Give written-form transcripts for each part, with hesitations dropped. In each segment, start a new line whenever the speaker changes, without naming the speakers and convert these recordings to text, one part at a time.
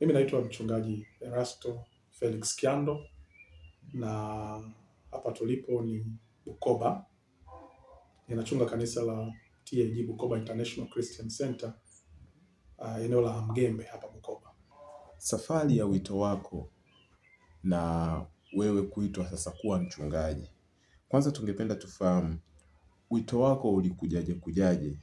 Mimi naitwa Mchungaji Erasto Felix Kyando na hapa tulipo ni Bukoba. Ninachunga kanisa la TAG Bukoba International Christian Center, eneo la Mgembe hapa Bukoba.
Safari ya wito wako na wewe kuitwa sasa kuwa mchungaji. Kwanza tungependa tufahamu wito wako ulikujaje kujaje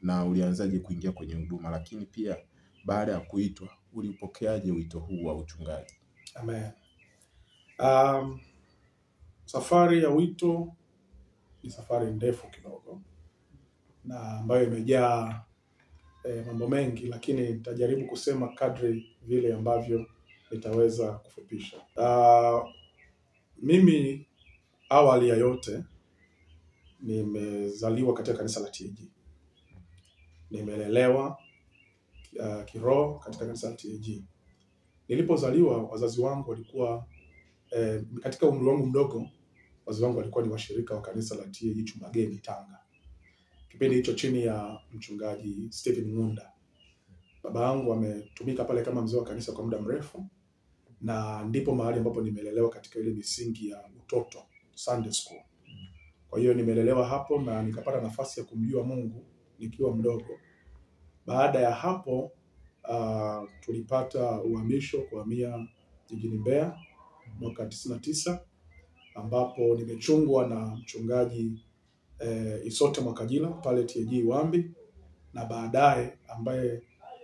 na ulianzaje kuingia kwenye huduma, lakini pia baada ya kuitwa ulipokeaje wito huu wa uchungaji?
Amen. Safari ya wito ni safari ndefu kidogo na ambayo imejaa mambo mengi, lakini nitajaribu kusema kadri vile ambavyo nitaweza kufupisha. Mimi awali ya yote nimezaliwa katika kanisa la TAG. Nimelelewa kiroho katika kanisa la TAG. Nilipozaliwa wazazi wangu walikuwa katika umri wangu mdogo, wazazi wangu walikuwa ni washirika wa kanisa la TAG Chumbageni Tanga. Kipindi hicho chini ya mchungaji Stephen Ngunda. Baba yangu ametumika pale kama mzee wa kanisa kwa muda mrefu, na ndipo mahali ambapo nimelelewa katika ile misingi ya utoto, Sunday school. Kwa hiyo nimelelewa hapo na nikapata nafasi ya kumjua Mungu nikiwa mdogo. Baada ya hapo tulipata uhamisho kuhamia jijini Mbeya mwaka 99, ambapo nimechungwa na mchungaji Isote Mwakajila pale TAG Wambi, na baadaye ambaye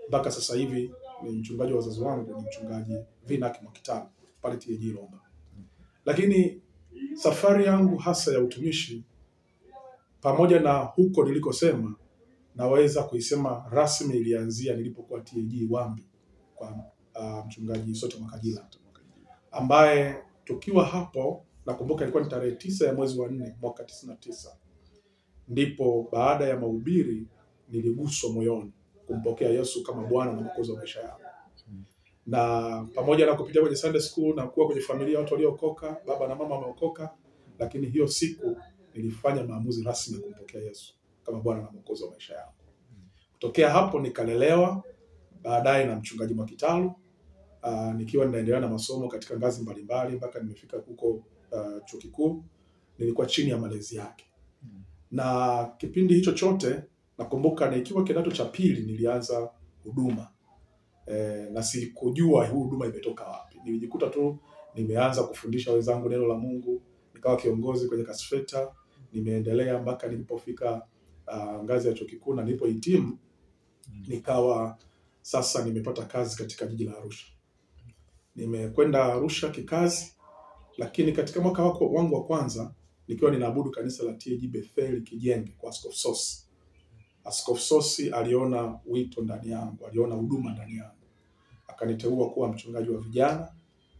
mpaka sasa hivi ni mchungaji wa wazazi wangu ni mchungaji Vinak Mwakitalu pale TAG Romba. Lakini safari yangu hasa ya utumishi, pamoja na huko nilikosema, naweza kuisema rasmi ilianzia nilipokuwa TAG Wambi kwa mchungaji Isote Mwakajila, ambaye tukiwa hapo nakumbuka ilikuwa ni tarehe 9 ya mwezi wa 4 mwaka 99, ndipo baada ya mahubiri niliguswa moyoni kumpokea Yesu kama Bwana na Mwokozi wa maisha yangu. Na pamoja na kupitia kwenye Sunday school na kuwa kwenye familia watu waliokoka, baba na mama wameokoka, lakini hiyo siku nilifanya maamuzi rasmi ya kumpokea Yesu kama Bwana na Mwokozi wa maisha yangu. Kutokea hapo nikalelewa baadaye na mchungaji Mwakitalu, nikiwa ninaendelea na masomo katika ngazi mbalimbali mpaka nimefika huko chuo kikuu. Nilikuwa chini ya malezi yake. Na kipindi hicho chote nakumbuka nikiwa kidato cha pili nilianza huduma. Na sikujua hii huduma imetoka wapi. Nilijikuta tu nimeanza kufundisha wenzangu neno la Mungu, nikawa kiongozi kwenye kasfeta, nimeendelea mpaka nilipofika ngazi ya chuo kikuu, na nilipohitimu nikawa sasa nimepata kazi katika jiji la Arusha. Nimekwenda Arusha kikazi, lakini katika mwaka wangu wa kwanza nikiwa ninaabudu kanisa la TAG Bethel Kijenge kwa Askofu Sosi. Askofu Sosi aliona wito ndani yangu, aliona huduma ndani yangu, akaniteua kuwa mchungaji wa vijana.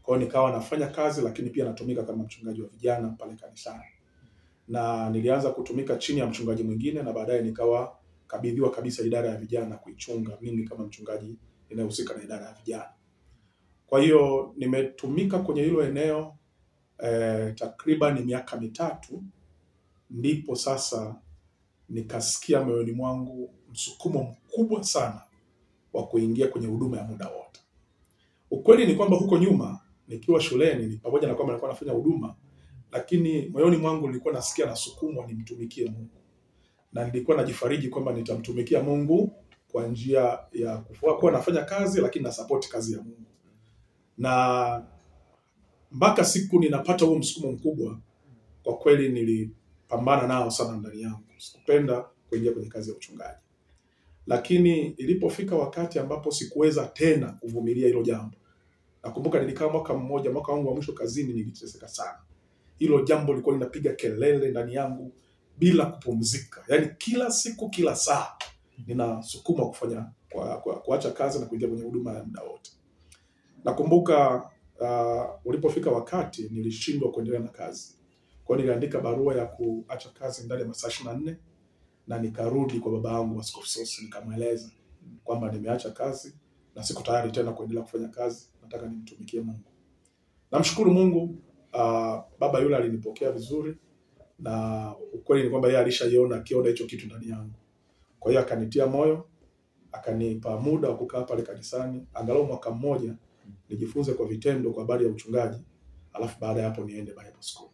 Kwa hiyo nikawa nafanya kazi, lakini pia natumika kama mchungaji wa vijana pale kanisani. Na nilianza kutumika chini ya mchungaji mwingine, na baadaye nikawa kabidhiwa kabisa idara ya vijana kuichunga mimi kama mchungaji ninayehusika na idara ya vijana. Kwa hiyo nimetumika kwenye hilo eneo takriban miaka 3, ndipo sasa nikasikia moyoni mwangu msukumo mkubwa sana wa kuingia kwenye huduma ya muda wote. Ukweli ni kwamba huko nyuma nikiwa shuleni, ni pamoja na kwamba nilikuwa nafanya huduma, lakini moyoni mwangu nilikuwa nasikia nasukumwa nimtumikie Mungu. Na nilikuwa najifariji kwamba nitamtumikia Mungu kwa njia ya kuwa nafanya kazi lakini na support kazi ya Mungu. Na mpaka siku ninapata huo msukumo mkubwa, kwa kweli nilipambana nao sana ndani yangu. Sikupenda kuingia kwenye kazi ya uchungaji. Lakini ilipofika wakati ambapo sikuweza tena kuvumilia hilo jambo. Nakumbuka nilikaa mwaka mmoja, mwaka wangu wa mwisho kazini, niliteseka sana. Hilo jambo lilikuwa linapiga kelele ndani yangu bila kupumzika. Yaani kila siku kila saa ninasukuma kufanya kuacha kazi na kuingia kwenye huduma ya muda wote. Nakumbuka ulipofika wakati nilishindwa kuendelea na kazi. Kwa hiyo niliandika barua ya kuacha kazi ndani ya masaa 24 na nikarudi kwa baba yangu Askofu Sosi, nikamweleza kwamba nimeacha kazi na siko tayari tena kuendelea kufanya kazi, nataka nimtumikie Mungu. Namshukuru Mungu, baba yule alinipokea vizuri, na ukweli ni kwamba yeye alishaiona akiona hicho kitu ndani yangu. Kwa hiyo akanitia moyo, Akanipa muda wa kukaa pale kanisani angalau mwaka mmoja nijifunze kwa vitendo kwa habari ya uchungaji, alafu baada ya hapo niende Bible School.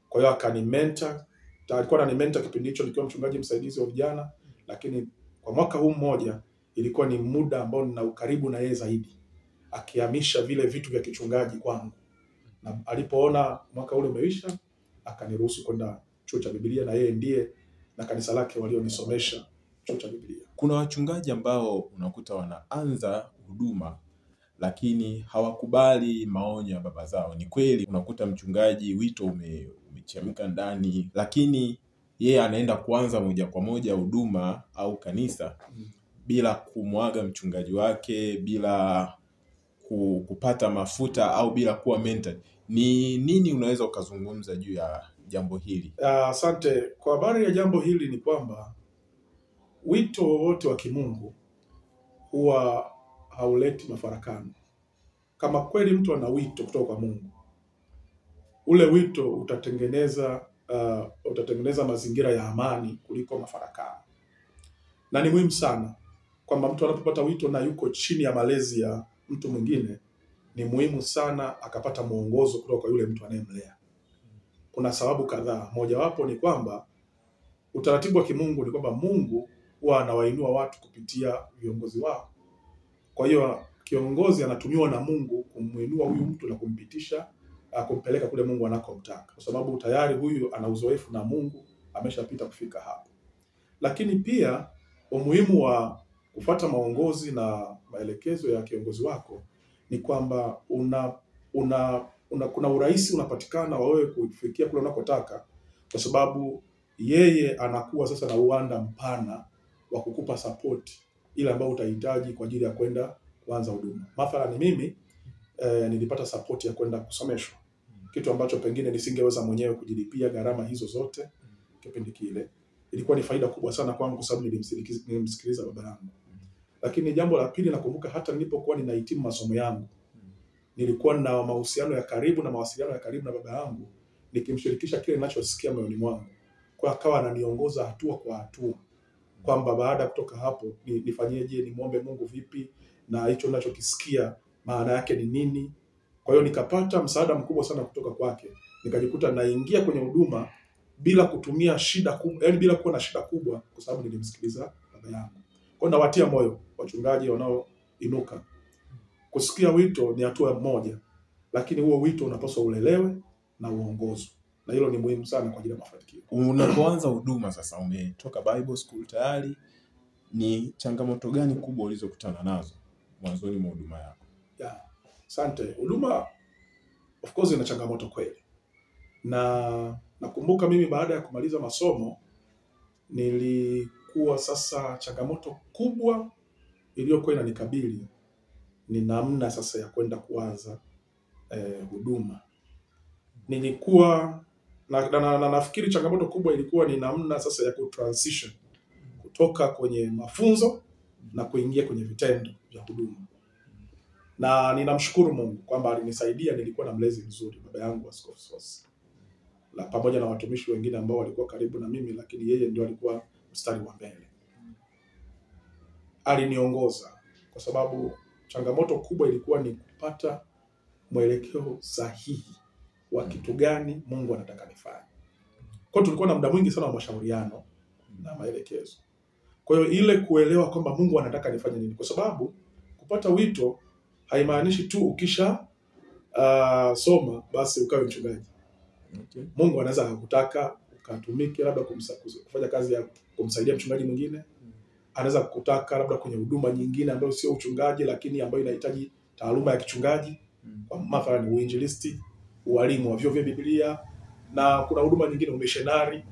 Kwa hiyo akanimentor, alikuwa ananimentor kipindi hicho nikiwa mchungaji msaidizi wa vijana, lakini kwa mwaka huu mmoja ilikuwa ni muda ambao nina ukaribu na yeye zaidi, akihamisha vile vitu vya kichungaji kwangu. Na alipoona mwaka ule umeisha, akaniruhusu kwenda chuo cha Biblia, na yeye ndiye na kanisa lake walionisomesha chuo cha Biblia.
Kuna wachungaji ambao unakuta wanaanza huduma lakini hawakubali maonyo ya baba zao. Ni kweli unakuta mchungaji wito umechemka ndani, lakini yeye anaenda kuanza moja kwa moja huduma au kanisa bila kumwaga mchungaji wake, bila kupata mafuta au bila kuwa mentored. Ni nini unaweza ukazungumza juu ya jambo hili?
Asante. Kwa habari ya jambo hili ni kwamba wito wowote wa kimungu huwa hauleti mafarakano. Kama kweli mtu ana wito kutoka kwa Mungu, ule wito utatengeneza mazingira ya amani kuliko mafarakano. Na ni muhimu sana kwamba mtu anapopata wito na yuko chini ya malezi ya mtu mwingine, ni muhimu sana akapata mwongozo kutoka kwa yule mtu anayemlea. Kuna sababu kadhaa. Mojawapo ni kwamba utaratibu wa kimungu ni kwamba Mungu huwa anawainua watu kupitia viongozi wao. Kwa hiyo kiongozi anatumiwa na Mungu kumuinua huyu mtu na kumpitisha, kumpeleka kule Mungu anakomtaka, kwa sababu tayari huyu ana uzoefu na Mungu, ameshapita kufika hapo. Lakini pia umuhimu wa kufuata maongozi na maelekezo ya kiongozi wako ni kwamba kuna urahisi unapatikana wa wewe kufikia kule unakotaka, kwa sababu yeye anakuwa sasa na uwanda mpana wa kukupa support ile ambayo utahitaji kwa ajili ya kwenda kuanza huduma. Mathalan mimi nilipata support ya kwenda kusomeshwa, kitu ambacho pengine nisingeweza mwenyewe kujilipia gharama hizo zote kipindi kile. Ilikuwa ni faida kubwa sana kwangu kwa sababu nilimsikiliza baba yangu. Lakini jambo la pili, nakumbuka hata nilipokuwa ninahitimu masomo yangu, nilikuwa na mahusiano ya karibu na mawasiliano ya karibu na baba yangu, nikimshirikisha kile ninachosikia moyoni mwangu. Kwa akawa ananiongoza hatua kwa hatua kwamba baada ya kutoka hapo nifanyeje, nimuombe Mungu vipi, na hicho ninachokisikia maana yake ni nini. Kwa hiyo nikapata msaada mkubwa sana kutoka kwake. Nikajikuta naingia kwenye huduma bila kutumia shida kubwa, yaani bila kuwa na shida kubwa, kwa sababu nilimsikiliza baba yangu. Kwa hiyo nawatia moyo wachungaji wanaoinuka. Kusikia wito ni hatua moja, lakini huo wito unapaswa ulelewe na uongozwe. Na hilo ni muhimu sana kwa ajili ya mafanikio.
Unapoanza huduma sasa, umetoka Bible School tayari, ni changamoto gani kubwa ulizokutana nazo mwanzoni mwa huduma yako?
Asante. Huduma of course ina changamoto kweli. Na nakumbuka mimi baada ya kumaliza masomo nilikuwa sasa, changamoto kubwa iliyokuwa inanikabili ni namna sasa ya kwenda kuanza huduma. Nilikuwa na nafikiri changamoto kubwa ilikuwa ni namna sasa ya kutransition kutoka kwenye mafunzo na kuingia kwenye vitendo vya huduma. Na ninamshukuru Mungu kwamba alinisaidia. Nilikuwa na mlezi mzuri, baba yangu Askofu Sosi, la pamoja na watumishi wengine ambao walikuwa karibu na mimi, lakini yeye ndio alikuwa mstari wa mbele. Aliniongoza kwa sababu changamoto kubwa ilikuwa ni kupata mwelekeo sahihi wa kitu gani Mungu anataka nifanye. Kwa hiyo tulikuwa na muda mwingi sana wa mashauriano na maelekezo. Kwa hiyo ile kuelewa kwamba Mungu anataka nifanye nini, kwa sababu kupata wito haimaanishi tu ukisha soma basi ukawe mchungaji.
Okay.
Mungu anaweza akakutaka ukatumike labda kufanya kazi ya kumsaidia mchungaji mwingine. Anaweza kukutaka labda kwenye huduma nyingine ambayo sio uchungaji, lakini ambayo inahitaji taaluma ya kichungaji. Kwa mathalan uinjilisti, ualimu wa vyuo vya Biblia, na kuna huduma nyingine, umishonari.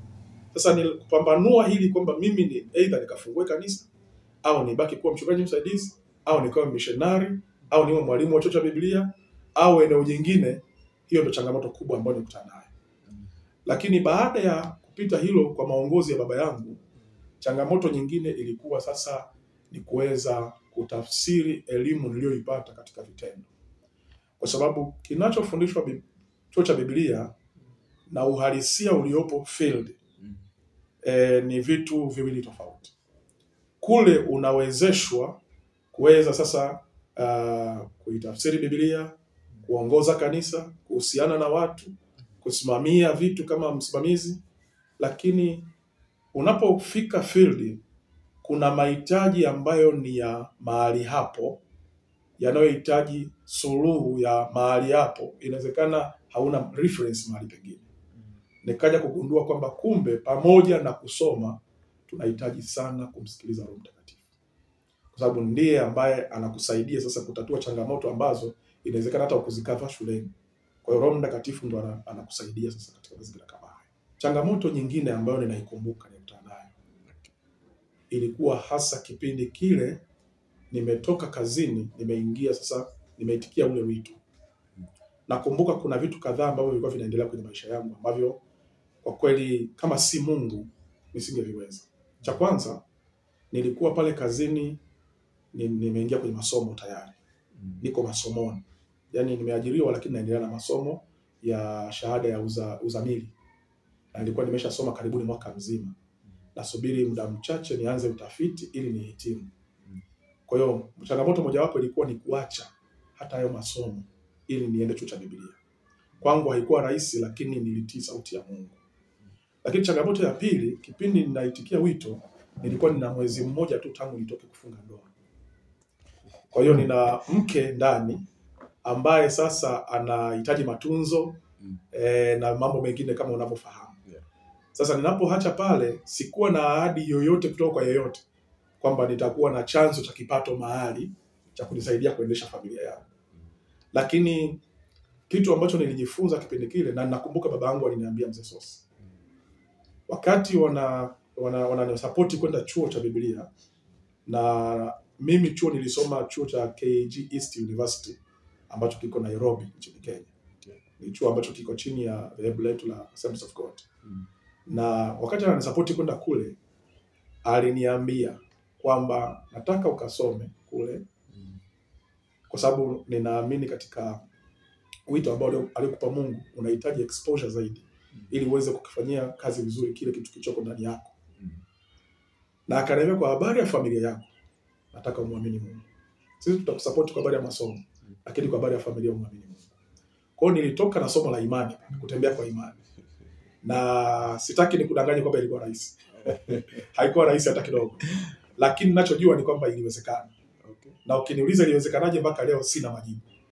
Sasa ni kupambanua hili kwamba mimi ni either nikafungue kanisa au nibaki kuwa mchungaji msaidizi au nikawe missionary au niwe mwalimu wa chuo cha Biblia au eneo jingine. Hiyo ndio changamoto kubwa ambayo nilikutana nayo. Lakini baada ya kupita hilo kwa maongozi ya baba yangu, changamoto nyingine ilikuwa sasa ni kuweza kutafsiri elimu niliyoipata katika vitendo. Kwa sababu kinachofundishwa chuo cha Biblia na uhalisia uliopo field ni vitu viwili tofauti. Kule unawezeshwa kuweza sasa kuitafsiri Biblia, kuongoza kanisa, kuhusiana na watu, kusimamia vitu kama msimamizi. Lakini unapofika field kuna mahitaji ambayo ni ya mahali hapo, yanayohitaji suluhu ya mahali hapo. Inawezekana hauna reference mahali pengine. Nikaja kugundua kwamba kumbe pamoja na kusoma tunahitaji sana kumsikiliza Roho Mtakatifu, kwa sababu ndiye ambaye anakusaidia sasa kutatua changamoto ambazo inawezekana hata ukuzikava shuleni. Kwa hiyo Roho Mtakatifu ndo anakusaidia sasa katika mazingira kama haya. Changamoto nyingine ambayo ninaikumbuka nilikutana nayo ilikuwa hasa kipindi kile nimetoka kazini, nimeingia sasa, nimeitikia ule wito. Nakumbuka kuna vitu kadhaa ambavyo vilikuwa vinaendelea kwenye maisha yangu ambavyo kwa kweli kama si Mungu nisingeviweza. Cha kwanza, nilikuwa pale kazini, nimeingia kwenye masomo tayari. Niko masomoni. Yaani nimeajiriwa lakini naendelea na masomo ya shahada ya uzamili. Na nilikuwa nimeshasoma karibuni mwaka mzima. Nasubiri muda mchache nianze utafiti ili nihitimu. Kwa hiyo changamoto mojawapo ilikuwa ni kuacha hata hayo masomo ili niende chuo cha Biblia. Kwangu haikuwa rahisi, lakini nilitii sauti ya Mungu. Lakini changamoto ya pili, kipindi ninaitikia wito, nilikuwa nina mwezi mmoja tu tangu nitoke kufunga ndoa. Kwa hiyo nina mke ndani ambaye sasa anahitaji matunzo na mambo mengine kama unavyofahamu. Sasa ninapoacha pale, sikuwa na ahadi yoyote kutoka kwa yeyote kwamba nitakuwa na chanzo cha kipato mahali cha kunisaidia kuendesha familia yangu. Lakini kitu ambacho nilijifunza kipindi kile, na nakumbuka baba yangu aliniambia, Mzee Sosi, wakati wananisupport kwenda chuo cha Biblia, na mimi chuo nilisoma chuo cha KG East University ambacho kiko Nairobi nchini Kenya. Ni chuo ambacho kiko chini ya dhehebu letu la Assemblies of God. Na wakati ananisupport kwenda kule, aliniambia kwamba nataka ukasome kule kwa sababu ninaamini katika wito ambao alikupa Mungu unahitaji exposure zaidi ili uweze kukifanyia kazi vizuri kile kitu kilichoko ndani yako. Na akaniambia kwa habari ya familia yako nataka umuamini Mungu. Sisi tutakusupport kwa habari ya masomo, lakini kwa habari ya familia umuamini Mungu. Kwa hiyo nilitoka na somo la imani, kutembea kwa imani. Na sitaki nikudanganye kwamba ilikuwa rahisi. Haikuwa rahisi hata kidogo. Lakini ninachojua ni kwamba iliwezekana. Na ukiniuliza iliwezekanaje mpaka leo sina majibu.